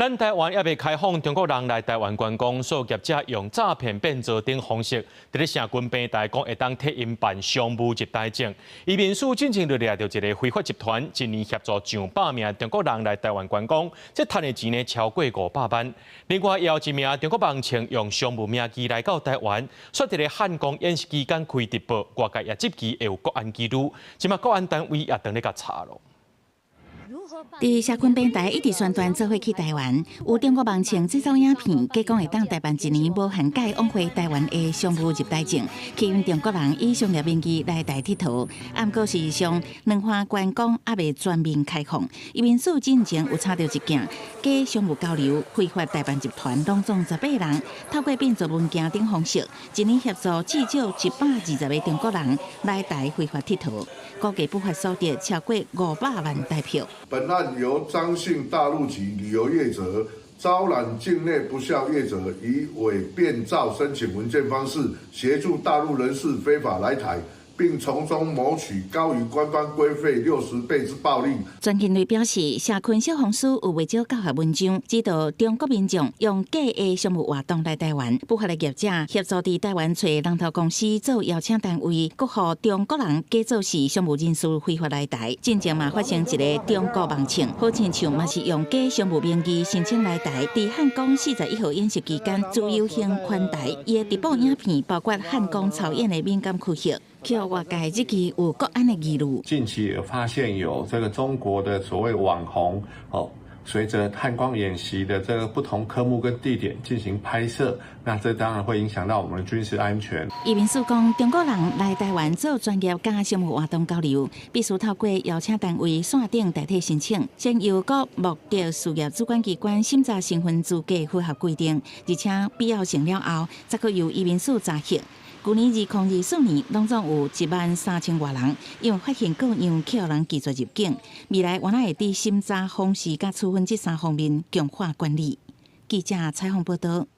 咱台灣猶未開放中國人來台灣觀光，所以業者用詐騙變造等方式，佇咧社群平台講會當替𪜶辦商務入台證。移民署進前就掠著一个非法集團，一年協助上百名中國人來台灣觀光，這趁的錢呢超過500萬。另外，也有一名中國網紅用商務名義來到台灣，煞佇咧漢光演習期間開直播，外界也質疑會有國安疑慮，這馬國安單位也當咧共查囉。佇社群平台一直宣傳做伙去台灣，有中國網紅製造影片，假講會當代辦一年無限改往回台灣的商務入台證，吸引中國人以商業名義來台𨑨迌。毋過事實上，兩岸觀光猶未全面開放。移民署進前有查著一件假商務交流非法代辦集團，攏總18人，透過變造文件等方式，一年協助至少120個中國人來台非法𨑨迌，估計不法所得超過500萬台票。本案由張姓大陸籍旅遊業者招攬境內不肖業者，以偽變造申請文件方式協助大陸人士非法來台，並從中謀取高於官方規費60倍之暴利。專勤隊表示，社群小紅書有袂少教學文章，指導中國民眾用假的商務活動來台灣，不法的業者協助佇台灣揣人頭公司做邀請單位，閣予中國人假做是商務人士非法來台。進前嘛發生一个中國網紅，好親像嘛是用假商務名義申請來台，佇漢光41號演習期間自由行環台，伊的直播影片包括漢光操演的敏感區域。予外界質疑有國安的疑慮。近期也發現有這個中國的所謂網紅，哦，隨着漢光演習的這個不同科目跟地點進行拍攝，那這當然會影響到我們的軍事安全。移民署講，中國人來台灣做專業佮商務活動交流，必須透過邀請單位線頂代替申請，先由各目的事業主管機關審查身份資格符合規定，而且必要性了後，才閣由移民署查核。舊年2024年，攏總有1萬3千外人，因為發現過樣，予人拒絕入境。未來原來會佇審查方式佮處分這三方面強化管理。記者採訪報導。